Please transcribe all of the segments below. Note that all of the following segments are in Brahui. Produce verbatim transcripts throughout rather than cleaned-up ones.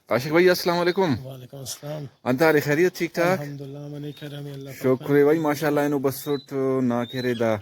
عاشق بھائی، السلام علیکم۔ وعلیکم السلام۔ انت حال، خیریت، ٹھیک ٹھاک؟ الحمدللہ، منی کرم اللہ پاک۔ شکر ءِ بھائی، ماشاءاللہ، اینو بسٹ نا کہ ارے دا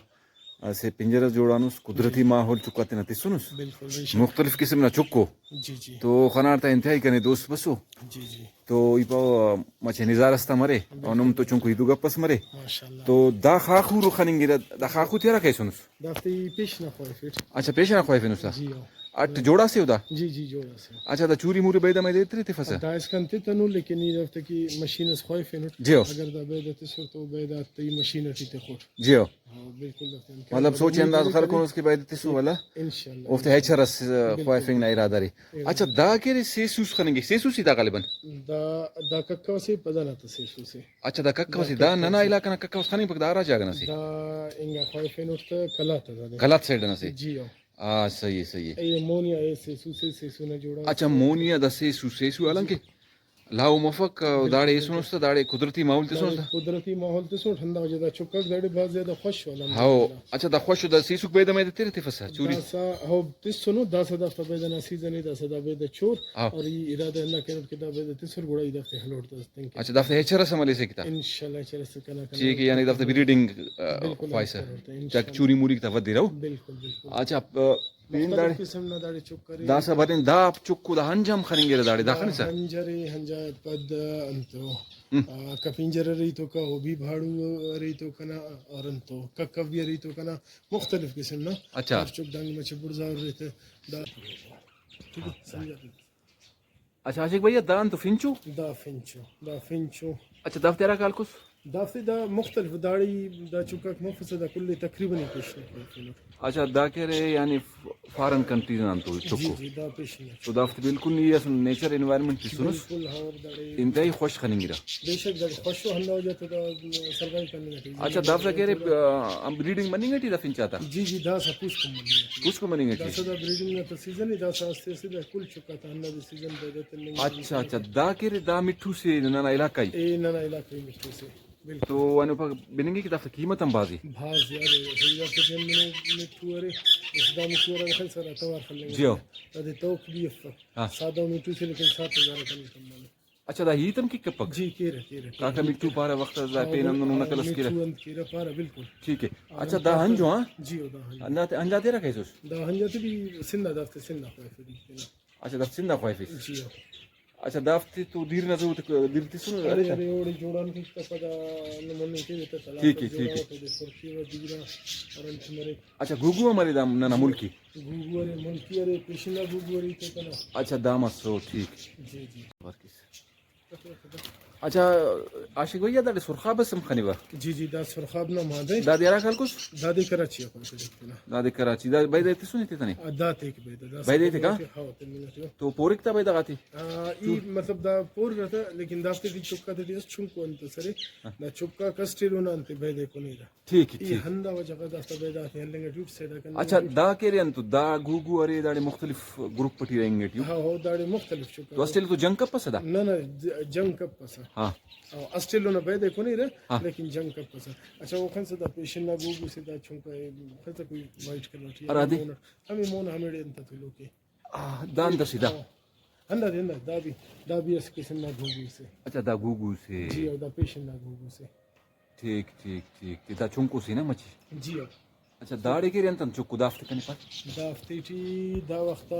اسہ پنجر اس جوڑانس، قدرتی ماحول چکا تینا تسنس۔ بالکل، بے شک۔ مختلف قسم نا چکو۔ جی، جی۔ تو خناٹ تا انتہائی کنے دوست بسو۔ جی، جی۔ تو ای پاو، مچہ نظارہ اس تا مرے، بالکل۔ او نم تو چنکو ہیت و گپ اس مرے۔ ماشاءاللہ۔ تو دا خاخور خننگرہ، دا خاخور تیارا کریسنس؟ دافتے ای پیش نا خواہفیٹ۔ اچھا، پیش نا خواہفینس تا؟ جی ہاں۔ اٹ جوڑا سے او دا؟ جی، جی، جوڑا سے۔ اچھا، دا چوری موری بیدہ میدہ ایترے تفسہ؟ دا اسکان تتنو، لیکن ای دافتے کہ مشین اس خواہفینٹ۔ جی ہو۔ اگر دا بیدہ تسر تو بیدہ تے ای مشین ٹی تخوٹ۔ جی ہو۔ ہاں، بالکل دافتے ہم مطلب سوچ انداز خلکونس کہ بیدہ تسو ولا؟ انشاءاللہ۔ اوفتے ہیچر اس، آ، بالکل۔ خواہفنگ نا ارادہ ارے۔ بالکل۔ اچھا، دا کہ ارے سیسوس خننگک، سیسوس ای دا غالباً؟ دا، دا ککو سے، پدا نا تا سیسوس سے۔ اچھا، دا ککو دا سے، دا ککو ننا سے۔ علاقہ نا ککو سے خننگ پک دا ہرا جاگہ نا سے؟ دا انگا خواہفینٹ تا قلات آ دا دے۔ قلات سائیڈ نا سے؟ جی ہاں۔ آ، صحیح ہے، صحیح ہے۔ اے مونیا اے سیسو سے، سیسو نا جوڑا اچھا، سے۔ مونیا دا سیسو، سیسو حالانکہ جی۔ لہو مفک، او داڑے ایسونس تہ داڑے قدرتی ماحول تسونس داڑے تہ۔ قدرتی ماحول تسونٹ، ہندا وجہ دا چکاک داڑے بھاز زیادہ خوش و ہو۔ الحمدللہ۔ اچھا، دا خوش و دا سیسک بیدہ میدہ تیرہ تفسہ، چوری؟ داسہ ہو تسنو، داسہ دافتا بیدہ نا سیزن ءِ، داسہ دا بیدہ چور۔ ہاں۔ اور ای ارادہ ہندا کرینٹ کہ دا بیدہ تسر گڑا ای دافتے ہلوٹ دس تنکہ۔ اچھا، دافتے ہیچر ئسے ملیسہ کہ تا؟ انشاءاللہ ہیچر ئسے کنا کنا۔ ٹھیک ہے، یعنی دافتے بریڈنگ، آ، بالکل خواہسہ۔ ہیچر ہلوٹ دس، چاکہ انشاءاللہ۔ چوری موری تا ودیرہ۔ بالکل، بالکل۔ اچھا، آ، پین مختلف داڑے قسم نا داڑے چک ارے۔ داسہ بتین دا چک و دا ہنج ہم خننگرہ داڑے، دا دا خنسہ؟ ہنج ارے، ہنجا پد انتو، ہم۔ آ، کپینجر ارے تو کا، او بھی بھاڑو ارے تو کنا، اور انتو ککو بھی ارے تو کنا، مختلف قسم نا۔ اچھا۔ ہر چک دانگ مچہ بڑزا ارے تہ دا۔ ٹھیک ہے، ہاں۔ سمجھا۔ اچھا عاشق بھیا، دا انتو فنچو؟ دا فنچو، دا فنچو۔ اچھا، دافتے ہرا کال کس؟ دافتے دا مختلف، داڑے دا چکاک مفسہ، دا کل تقریباً پیش نہ کنفنٹ۔ اچھا، دا کہ ارے یعنی فارن کنٹریز آن تو جی، چکو؟ جی، دا پیش نہ۔ تو دافتے بالکل نی اسہ نیچر انوائرمنٹ تسنس۔ بالکل، ہاں، داڑے انتہائی خوش خننگرہ۔ بے شک، داڑے خوش و ہندا وجہ تو دا سروائیو کننگ ٹی۔ اچھا، دافتا کہ ارے، آ، بریڈنگ مننگ ٹی دا فنچ آتا؟ جی، جی، داسہ پوسکن مننگ ٹی۔ پوسکن مننگ ٹی۔ داسہ دا بریڈنگ نا تو سیزن ءِ، داسہ استے استے دا کل چکاتا ہندا دے سیزن بیدہ تننگ۔ اچھا، اچھا، دا کہ ارے دا مٹھو سے ننا علاقہ ای؟ اے ننا علاقہ ای مٹھو سے، بالکل۔ تو اینو پک بننگے کہ دافتا قیمت ہم بھازے؟ بھاز زیادہ ارے، صحیح دافتا کہ ہندنو مٹھو ارے، اس دا مٹھو ارے خن سر توار خلنگ جی ہو۔ دادے توک بھی افک۔ ہاں۔ سادہ مٹھو سے لیکن سات ہزار کنی تمانے۔ اچھا، دا ہیت ہم کہ کپک؟ جی، کیرہ، کیرہ، کیرہ۔ کاکا مٹھو پارہ وخت آ دا ہاں، پین ہندنو نقل اس کیرہ۔ مٹھو انت کیرہ پارہ، بالکل۔ ٹھیک ہے۔ ہاں، اچھا، دا ہنج ہو، ہاں؟ جی، او دا ہنج۔ ہندا تے، ہندا تیرہ کیسس؟ دا ہندا تے بھی سندھ آ، دافتے سندھ آ خواہفیٹ تینا۔ اچھا، دافتے سندھ آ خواہفیٹ؟ جی ہاں۔ اچھا، دافتے تو دیر نا ضرورت، دیر تسنو؟ ارے، ارے، اوڑے جوڑان کیک تہ پدا نمن کیوہ تہ سلاد ٹھیک ہے، ٹھیک ہے۔ جوڑا تو دے سر کیوہ دیر آ اور انت مریک۔ اچھا، گوگو ہم ارے دا ننا جی۔ ملکی؟ گوگو ارے، ملکی ارے، پیشن نا گوگو ارے تو کنا۔ اچھا، دا مسو، ٹھیک۔ جی، جی۔ اچھا، عاشق بھیا، داڑے سرخاب اس ہم خنیوہ؟ جی، جی، دا سرخاب نا مادہ ءِ۔ دادے ہرا کال کس؟ دادے کراچی آ خواہفیٹ تینا۔ دادے کراچی، دا بھائی دے تسنے تیتنے؟ آ، دا تیک بھائی دا، دا بھائی دے سرخاب تیکا؟ نا تیک، ہاں، تیننگ ٹی۔ تو پورک تا بھائی دا غاتے؟ آ، ای تو مطلب دا پورک تا، لیکن دافتے ٹی چکا تے ٹی اس چنکو انت سرے۔ ہاں۔ دا چکا کس ٹی رونان تے بھائی دے کنے دا۔ ٹھیک ءِ، ای ٹھیک۔ ہندا وجہ غا دافتا بیدہ غاتے ہلنگ ٹی اٹ سیڈا کننگ ٹی۔ اچھا، دا کہ ارے انتو دا گوگو ارے داڑے مختلف گروپ ٹی رہینگ ٹی ءُ؟ ہاں، ہو، داڑے مختلف چکا۔ تو اسٹل تو جنگ کپسہ دا؟ نہ، نہ، ج-، جنگ کپسہ۔ ہاں۔ ہاں، اسٹل اونا بیدہ کنے ارے، ہاں۔ لیکن جنگ کپسہ۔ اچھا، او خنسہ دا پیشن نا گوگو سے دا چنکا ءِ، خنسہ کوئی وائٹ کلر ٹی ہرا دے؟ مون، ہمے مون ہمیڑے انت تولوک ءِ۔ آ، دا انت اسے دا؟ ہاں۔ ہندا دے، ہندا، دا بھی، دا بھی اس قسم نا گوگو سے۔ اچھا، دا گوگو سے۔ جی، او دا پیشن نا گوگو سے۔ ٹھیک، ٹھیک، ٹھیک۔ تے دا چنکو سے نا مچی؟ جی ہاں۔ اچھا، داڑے کہ ارے انت انت چکو دافتے کنے پاس؟ دافتے ٹی دا وخت آ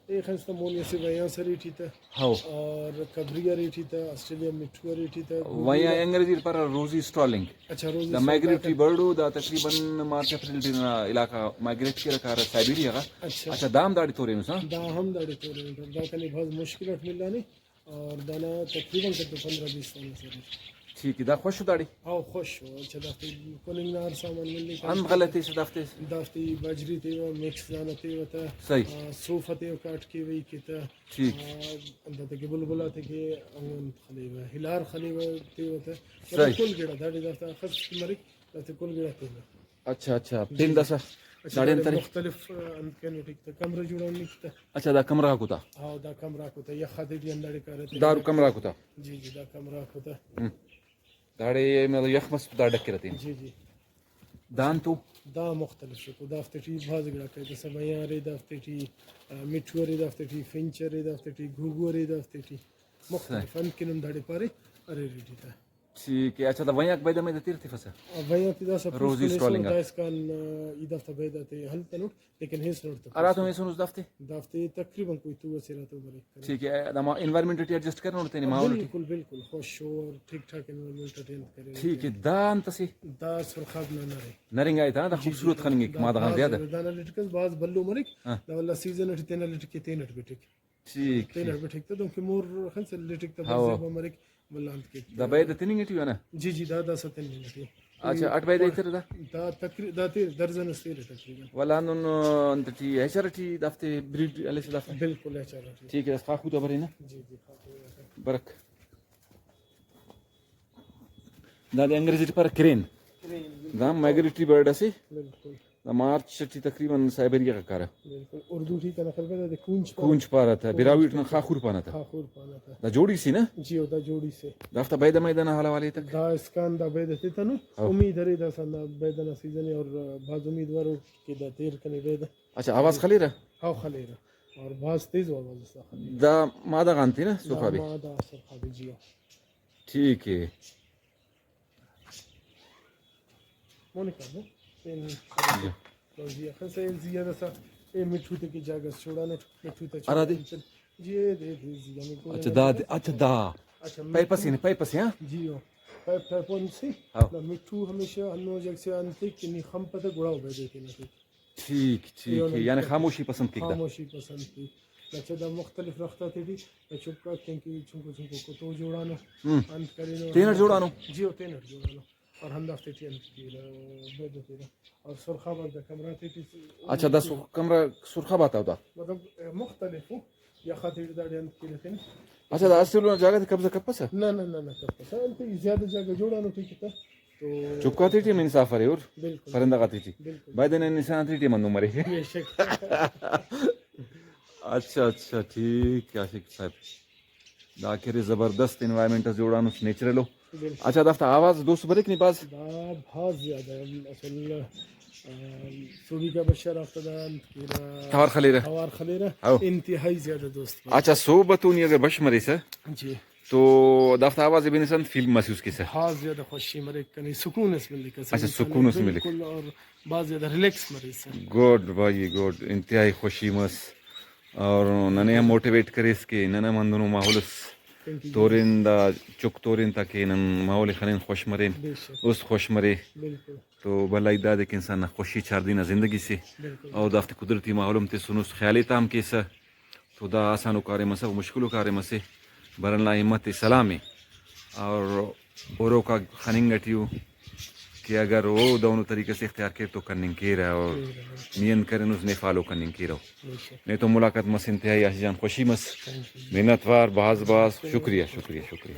اے خنسہ مونی اسہ ویاں سرے ٹی تہ۔ ہاؤ۔ اور کبری ارے ٹی تہ، آسٹریلیا مٹھو ارے ٹی تہ، ویاں انگریزی ٹی پارہ روزی اسٹارلنگ۔ اچھا، روزی دا اسٹارلنگ۔ مائگریٹری برڈ او، دا تقریباً مارچ اپریل ٹی ننا علاقہ مائگریٹ کیرہ کارہ سائبیریا غا۔ اچھا۔ اچھا، دا ہم داڑے تورینس، ہاں؟ دا ہم داڑے تورینٹ، دا کنے بھاز مشکل اٹ ملانے۔ اور دانا تقریباً کتو پندرہ بیس دانہ سر۔ ٹھیک ہے، دا خوش داڑے؟ ہاں، خوش۔ اچھا، دافتے کننگ نا ہر سامان ملک۔ انت غلہ تیسہ دافتے؟ دافتے باجری تیوہ، مکس دانہ تیوہ تہ، صحیح۔ آ، صوف تیوہ کاٹ کیوہ ای کہ تہ۔ ٹھیک۔ آ، انت تہ کہ بلبل آتے کہ انت خلیوہ، ہلار خلیوہ تیوہ تہ۔ صحیح۔ کل گڑا داڑے دافتا خس مریک، دافتے کل گڑا تیوہ۔ اچھا، اچھا، جی، پین جی۔ داسہ اچھا، داڑے داڑے انت ارے؟ مختلف، آ، انت کینو ٹھیک تہ، کمرہ جوڑانگ ٹی تہ۔ اچھا، دا کمرہ آکو تا؟ ہاں، دا کمرہ آکو تا، یخ آتے ٹی ہنداڑے کارہ تہ۔ دارو کمرہ آکو تا؟ جی، جی، دا کمرہ آکو تا۔ ہم۔ داڑے مطلب یخ مس تو دا ڈکرہ تین۔ جی، جی۔ دان تو؟ دا مختلف شکو، دافتے ٹی بھاز گڑاک ءِ، داسہ ویاں ارے دافتے ٹی، آ، مٹھو ارے دافتے ٹی، فنچ ارے دافتے ٹی، گھوگھو ارے دافتے ٹی، مختلف صحیح۔ انت کن ہم داڑے پارے ارے ٹی تہ۔ ٹھیک ہے، اچھا، دا ویاک بیدہ میدہ تیر تفسہ؟ آ، ویاک تے داسہ روزی پوسکن ایسر، اسٹالنگ آ۔ دائسکان، آ، ای دافتا بیدہ تے ہلتنٹ، لیکن ایسر اوڑتہ ہرا پوسکن۔ تم ایسنس دافتے؟ دافتے تقریباً کوئی تو اسے راتو بریک کرے۔ ٹھیک ہے، دا ما انوائرمنٹ ٹی ایڈجسٹ کرینٹ تینے ماحول ٹی؟ بالکل، بالکل، خوش شور، ٹھیک ٹھاک انوائرمنٹ ٹی انت کرے۔ ٹھیک ہے، دا انت اسے؟ دا سرخاب نا نرے۔ نرنگ آئے تا، دا جی، جی، خوبصورت دا، خننگک دا مادہ غان بھاز زیادہ۔ زیادہ، دانا لٹک اس بھاز بھلو مریک، ہاں۔ دا ولدا سیزن ٹی تینا لٹک ءِ تینٹ بٹک۔ ٹھیک، تینا ٹھیک۔ بٹک تہ دنکہ مور خنسہ لٹک تہ بھاز ہاؤ۔ زیبا مریک، ولدا انت کیک۔ دا بیدہ تننگ ٹی ءُ نا؟ جی، جی، دا داسہ تننگ ٹی۔ اچھا، اٹ بیدہ ایترہ دا؟ دا تقری-، دا تیر درزن اس تیرہ تقریباً۔ ولدا ہندن، آ، انت ٹی ہیچر ٹی دافتے بریڈ ہلیسہ دافتے؟ بالکل، ہیچر ٹی۔ ٹھیک ہے، خاخو تا برے نا؟ جی، جی، خاخو تا۔ برک۔ دادے انگریزی ٹی پارہ کرین۔ کرین، بالکل۔ دا مائگریٹری برڈ اسے۔ بالکل۔ دا مارچ ٹی تقریباً سائبریا غا کارہ۔ بالکل، اردو ٹی کنا خیال پائے دادے کونچ پارہ۔ کونچ پارہ تہ، براہوئی ٹی نن خاخور پانہ تہ۔ خاخور پانہ تہ۔ دا جوڑی سے نا؟ جی، او دا جوڑی سے۔ دافتا بیدہ میدہ نا حال حوالے تک؟ دا اسکان دا بیدہ تتنو، ہاں۔ امید ارے داسہ ہندا بیدہ نا سیزن اے اور بھاز امیدوار او کہ دا تیر کنے بیدہ۔ اچھا، آواز خلیرہ؟ ہاں، خلیرہ۔ اور بھاز تیز آواز اس دا خلیرہ۔ دا مادہ غان تے نا دا سرخابی؟ مادہ سرخابی، جی ہاں۔ ٹھیک ہے۔ مونی کر دے۔ پین جی۔ لو جی، اخن سے زیادہ سا، اے مٹھو تے کہ جاگہ اس چھوڑانے، مٹھو تے ہرا دے؟ چھوڑانے۔ جی، اے دے، دے زی، ہمیں کوئی اچھا، نہ دا دے۔ دے، اچھا، دا۔ اچھا، پیپ مٹھو۔ اسے نے، پیپ اسے، ہاں؟ جی، ہو۔ پیپ، پیپ ان سے، ہاں۔ نہ مٹھو ہمیشہ ہنو جگ سے انتے کہ نی خم پتہ گڑا ہو بیدے تینا تے۔ ٹھیک، ٹھیک، ایہن ٹھیک۔ یعنی انت خاموشی پسند کیک دا؟ خاموشی پسند کیک۔ اچھا، دا مختلف رخت آتے ٹی دا چکا کینکہ چنکو چنکو کتو جوڑانو، ہم۔ انت کرینو، تینٹ جوڑانو؟ جی، او تینٹ جوڑانو۔ اور ہندافتے ٹی انت کیرہ، بیدہ تیرہ۔ اور سرخاب آک دا کمرہ آتے ٹی۔ اچھا، دا سر-، کمرہ سرخاب آتا دا؟ مطلب، مختلف ءُ۔ یخ آتے ٹی داڑے انت کیرہ تینے۔ اچھا، دا اسہ ایلو نا جاگہ تے قبضہ کپسہ؟ نہ، نہ، نہ، نہ کپسہ۔ انت زیادہ جاگہ جوڑانو ٹھیک تہ۔ تو چکا تے ٹی ہم انصاف ارے اور بالکل۔ پرندہ غاتے ٹی۔ بالکل۔ بایدے نن انسان آتے ٹی ہم ہندن مرے۔ بے شک۔ اچھا، اچھا، ٹھیک عاشق صاحب۔ دا کہ ارے زبردست انوائرمنٹ اس جوڑانس، نیچرل ءُ۔ بالکل۔ اچھا، دافتا آواز دوست بریک نی بھاز؟ دا بھاز زیادہ اصل، آ، سوبی کا بشار آفتا دا انت کیرہ، توار خلیرہ۔ توار خلیرہ۔ ہو۔ انتہائی زیادہ دوست بریک۔ اچھا، سہب تو نی اگر بش مریسہ جی۔ تو دافتا آواز ءِ بنسہ انت فیل محسوس کیسہ؟ بھاز زیادہ خوشی مریک کنے، سکون اس ملیک اسہ اچھا، انسان ءِ سکون اس ملیک۔ بالکل، اور بھاز زیادہ ریلیکس مریسہ۔ گڈ بھائی، گڈ، انتہائی خوشی مس۔ اور ننے ہم موٹیویٹ کریس کہ نن ہم ہندنو ماحول اس تورن، دا چک تورن تاکہ نن ماحول ءِ خنن، خوش مرین، بے شک۔ است خوش مرے۔ بالکل۔ تو بھلا ہیت دادے کہ انسان نا خوشی چاردی نا زندگی سے۔ بالکل۔ اور دافتے قدرتی ماحول ہم تسنس، خیال ءِ تام کیسہ۔ تو دا آسانو کاریم اسے، مشکلو کاریم اسے، بہرحال نا ہمت ءِ سلام ءِ۔ اور اوروکا خننگ ٹی ءُ کہ اگر او دہنو طریقہ سے اختیار کیر تو کننگ کیرہ، اور نی انت کرینس نے فالو کننگ کیرہ۔ بے شک۔ نے تو ملاقات مس، انتہائی عاشق جان خوشی مس۔ Thank you. منت وار، بھاز بھاز شکریہ، شکریہ، شکریہ۔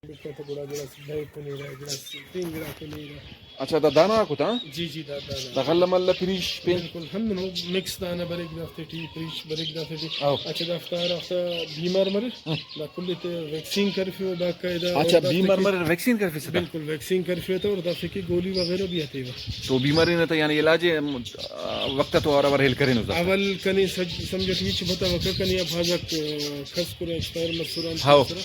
لکھہ تہ گڑا گڑاس بئے کنیرہ، گڑاس تین گڑا کنیرہ۔ اچھا، دا دانہ غاک اُتا؟ جی، جی، دا دانہ۔ دا غلہ ملہ پریش پین؟ بالکل، ہندنو مکس دانہ بریک دافتے ٹی، پریش بریک دافتے ٹی۔ او۔ اچھا، دافتا ہرافتا بیمار مریر، ہم۔ دا کل تے ویکسین کرفیوہ باقاعدہ۔ اچھا، اور دافتے بیمار ٹی مریر ویکسین کرفیسہ تا؟ بالکل، ویکسین کرفیوہ تا اور دافتے کہ گولی وغیرہ بھی ہتیوہ۔ تو بیماری نا تا یعنی علاج، ام، وخت تو اور اوار ہیل کرینس دافتا؟ اول کنے سج-، سمجھ ٹی ہچ بتوکہ، کنے آ بھازاک، آ، کھسکرہ، ایکسپائر مسرہ، انت ہاؤ۔ مسرہ۔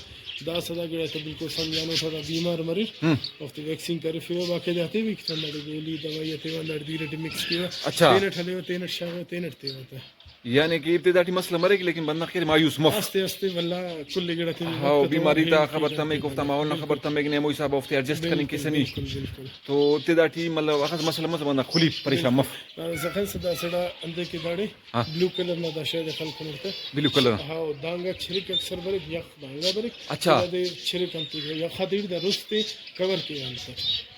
داسہ دا گڑا تہ بالکل سمجھانو تہ دا بیمار مریر، ہم۔ اوفتے ویکسین کرفیوہ، باقاعدہ ہتیوہ کہ ہنداڑے گولی دوائی ہتیوہ، ہنداڑے دیر ٹی مکس کیوہ۔ اچھا۔ تینٹ ہلیوہ، تینٹ شاغوہ، تینٹ تیوہ تہ۔ یعنی کہ ابتدا ٹی مسئلہ مریک، لیکن بندغ کہ ارے مایوس مف۔ استے استے ولدا کل گڑا تے ہاؤ، وقت بیماری تا خبر تمک، اوفتا ماحول نا خبر تمک نے، ہمو حساب اوفتے ایڈجسٹ کننگ کیسہ نی۔ بالکل، بالکل۔ تو ابتدا ٹی مطلب اخس مسئلہ مس، بندغ خلی پریشان مف۔ بالکل۔ زخم سے دا سڑا اندے کہ داڑے ہاں۔ بلو کلر نا دا شیدے خلکنٹ تہ۔ Blue colour. ہاں، دانگا چھرک اکثر بریک، یخ دانگا بریک۔ اچھا۔ دادے چھرک انت کیک، یخ آتے ٹی دا رُست ءِ کور کیوہ انت۔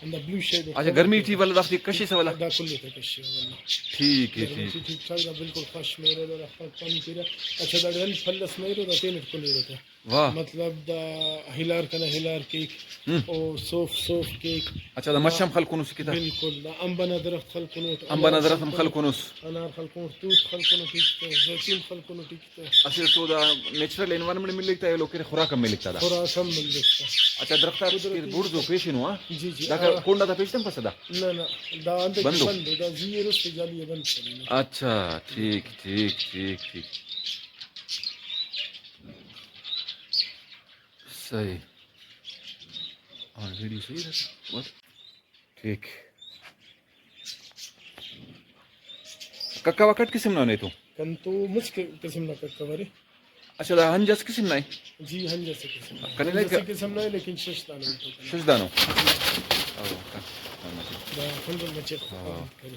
ہندا بلو شیدے اچھا، کور گرمی کیوہ۔ ٹی ولدا دافتے کشسہ ولدا؟ دا کل تے کشیوہ ولدا۔ ٹھیک ہے، گرمی ٹھیک۔ ٹی ٹھیک ٹھاک دا بالکل خوش مریرہ، دا پن کیرہ۔ اچھا، داڑے ہند پھل اس مریرہ، دا تینٹ کنیرہ تہ۔ واہ۔ مطلب دا ہلار کنا ہلار کیک، ہم۔ او صوف صوف کیک۔ اچھا، دا مش ہم خلکنس کہ تا؟ بالکل، دا امب ئنا درخت خلکنٹ، امب ئنا انار درخت ہم خلکنٹ، خلکنس۔ انار خلکنٹ، توت خلکنٹ ٹھیک تہ، زیتون خلکنٹ ٹھیک تہ۔ اسہ تو دا نیچرل انوائرمنٹ ملک تا، ایلو کہ خوراک ہم ملک تا دا؟ خوراک ہم ملک تا۔ اچھا، درخت آک قدرتی بڑزو پیشنو، ہاں؟ جی، جی، داکا آ۔ کنڈ آتا پیش تمپسہ دا؟ نہ، نہ، دا انتئے کہ بندو۔ بندو، دا زی ایرو سے جالی آ بند کرینو۔ اچھا، ٹھیک، ٹھیک، ٹھیک، ٹھیک۔ صحیح۔ ہاں، ویڈیو صحیح رہتا۔ بس۔ ٹھیک۔ ککا وا کٹ قسم نا نے تو؟ کن تو مچ ق-، قسم نا ککا ارے۔ اچھا، دا ہنج اس قسم نا ءِ؟ جی، ہنج اسہ قسم نا ءِ۔ کنے ہنج لائک اسہ قسم نا ءِ، لیکن شش دانہ ءِ تو کنے۔ شش دانہ؟ جی۔ او، کن-، کن-، دا فل مچ ہاں۔ کرے۔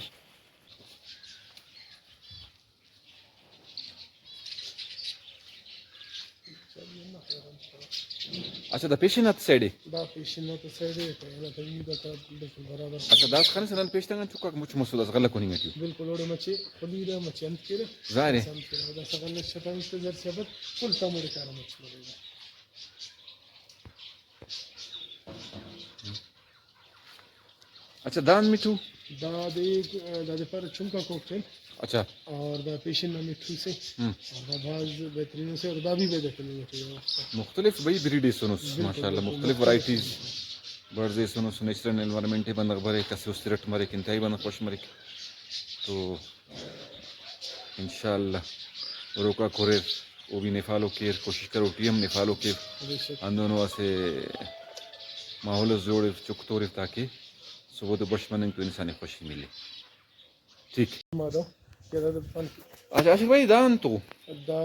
اچھا، دا پیشن آتا سائیڈ ءِ؟ دا پیشن آتا سائیڈ ءِ، پہلا تا عید آتا بالکل برابر۔ اچھا، داسہ خنسہ نن پیش تنگان چکاک مچ مسر داسہ غلہ کننگ ٹی۔ بالکل، اوڑے مچے خلیرہ، مچے انت کیرہ۔ ظاہر ءِ۔ انت کیرہ، داسہ غلہ شتانک تہ زر شبت کل تا مڑے کارہ مچ مریرہ۔ اچھا، داند مٹو؟ دا دے، دادے پارہ چنکا کوکٹیل۔ اچھا۔ اور دا پیشن نا مٹھو سے۔ ہم۔ اور دا بھاز بہترین سے، اور دا بھی بیدہ کننگ ٹی او۔ مختلف بھئی بریڈ ایسونس، بالکل، ماشاءاللہ، بالکل، مختلف مختلف ورائٹیز۔ برڈز ایسونس، نیچرل انوائرمنٹ ءِ بندغ بریک، اسہ است ارٹ مریک، انتہائی بندغ خوش مریک۔ تو انشاءاللہ ہروکا کوریر، او بھی نے فالو کیر، کوشش کرو ٹی ہم نے فالو کیر۔ بے شک۔ ہندنو اسہ ماحول اس جوڑ اف، چک تور اف، تاکہ صبح تو بش مننگ تو انسان ءِ خوشی ملے۔ ٹھیک۔ مادہ، یا دا پن۔ اچھا، عاشق بھائی، دا انت او؟ دا،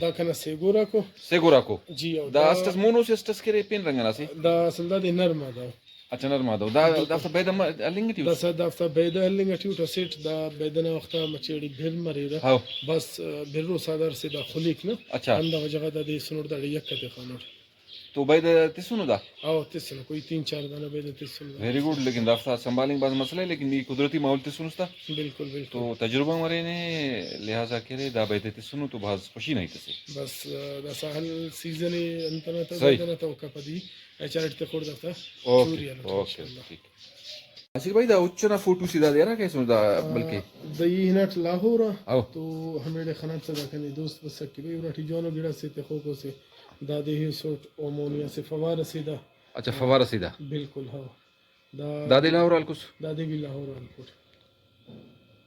دا کنا سیگوراکو۔ سیگوراکو۔ جی، او دا دا اسٹ اس مونو سے اسٹ اس کرے پین رنگ ئنا سے؟ دا اصل دا دے نر مادہ۔ اچھا، نر مادہ۔ دا، بالکل۔ دافتا بیدہ م-، ہلنگ ٹی اٹ؟ داسا دافتا بیدہ ہلنگ ٹی اٹ، اسٹ دا بیدہ نا وختا مچے اڑے بھر مریرہ۔ ہاؤ۔ بس، آ، بھرو سادار سے دا خلیک نا۔ اچھا۔ ہندا وجہ غا دا دے سنوٹ داڑے یک تخانوٹ۔ تو بیدہ تسنو دا؟ ہاؤ، تسنو، کوئی تین چار دانہ بیدہ تسنو دا۔ ویری گڈ، لیکن دافتا سنبھالنگ بھاز مسئلہ ءِ، لیکن ای قدرتی ماحول تسنس تا۔ بالکل، بالکل۔ تو تجربہ مرینے، لہٰذا کہ ارے دا بیدہ تسنو تو بھاز خوشی نا ہیت اسے۔ بس، آ، داسا ہل سیزن ءِ انت ئنا تا، صحیح۔ بیدہ نا تا، اوکا پدی ایچ آر ٹی تخوٹ دافتا اوکے، چوری ہلوٹ اوکے، انشاءاللہ۔ ٹھیک۔ آصف بھائی، دا اُچ ئنا فوٹو سے دادے ہرا کیسنو دا، آ، بلکہ؟ دا ای ہناٹ لاہور آ، ہاؤ۔ تو ہمیڑے خناٹ سدا کنے دوست بسک کہ بھئی، اوراٹی جوانو گڑاسے تخوکو سے، دادے ہی سوٹ اومونی اسہ فوارہ سے دا۔ اچھا، فوارہ سے دا۔ بالکل، ہاؤ۔ دا دادے لاہور آ ہلکس؟ دادے بھی لاہور آ ہلکٹ۔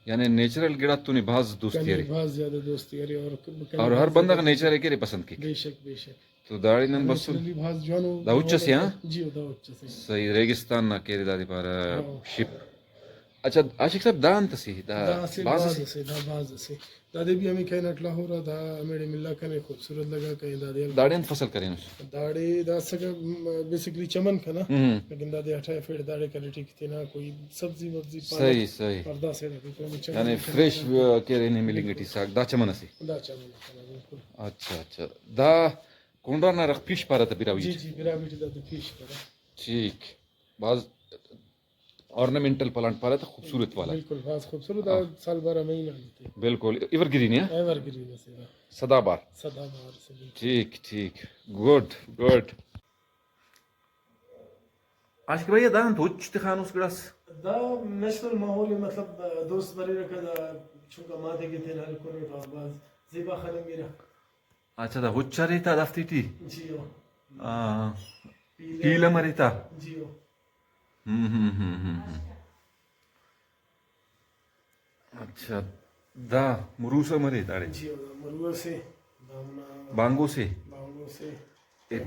یعنی نیچرل گڑاتون بھاز دوستی کنے ارے۔ بھاز زیادہ دوستی ارے اور ک-، کنے اور ہر بھاز بندغ زیادہ نیچر ءِ کہ ارے پسند کیک۔ بے شک، بے شک۔ تو داڑے نن بسن۔ نیچرلی بھاز جوانو دا اُچ اسے، ہاں؟ جی، او دا اُچ اسے۔ صحیح، ریگستان نا کہ ارے دادے پارہ ہاں۔ شپ۔ اچھا، عاشق صاحب، دا انت اسے؟ دا دا اسہ بھاز بھاز اسے؟ اسے، دا بھاز اسے۔ دادے بھی ہمیں کائناٹ لاہور آ، دا ہمیڑے ملا کنے خوبصورت لگا کنے دادے ہلکا۔ داڑے انت فصل کرینس؟ داڑے دا اسکہ، م، بیسکلی چمن کنا، ہم۔ لیکن دادے ہٹائفیڑ، داڑے کریٹی کہ تینا کوئی سبزی مبزی پالک صحیح، صحیح۔ اور دا سائیڈ آ کوئی چمن یعنی چمن فریش کنا۔ کہ ارے نے ملنگ ٹی ساگ، دا چمن اسے؟ دا چمن کنا، بالکل۔ اچھا، اچھا۔ دا کنڈا نا رخ پیش پارہ تہ براہوئی جی، ٹی؟ جی، براہوئی ٹی دادے پیش پارہ۔ ٹھیک۔ بھاز آرنامنٹل پلانٹ پارہ تہ خوبصورت والا۔ بالکل، بھاز خوبصورت، دا ہاں۔ سال بارہ مہینہ آن تے۔ بالکل، ایور گرین ہے؟ ایور گرین اسے دا۔ سدا بار؟ سدا بار سے، بالکل۔ ٹھیک، ٹھیک۔ Good, good. عاشق بھائی، دا انت اُچ تخانوس گڑاس؟ دا نیچرل ماحول ہے، مطلب، دوست بریرہ کہ دا چنکا مادے کہ تینا ہلکنے تو بھاز زیبا خننگرہ۔ اچھا، دا اُچ ارے تا دافتے ٹی؟ جی ہو۔ آ، پیلہ۔ پیلہ مرے تا؟ جی ہو۔ ہم، ہم، ہم، ہم، ہم۔ اچھا، دا مروسہ مرے داڑے؟ جی ہو، دا مرو اسے، دا ہمنا بانگو سے؟ بانگو سے۔ ایک۔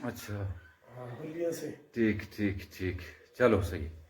اچھا۔ ہاں، ہلی اسے۔ ٹھیک، ٹھیک، ٹھیک۔ چلو، صحیح۔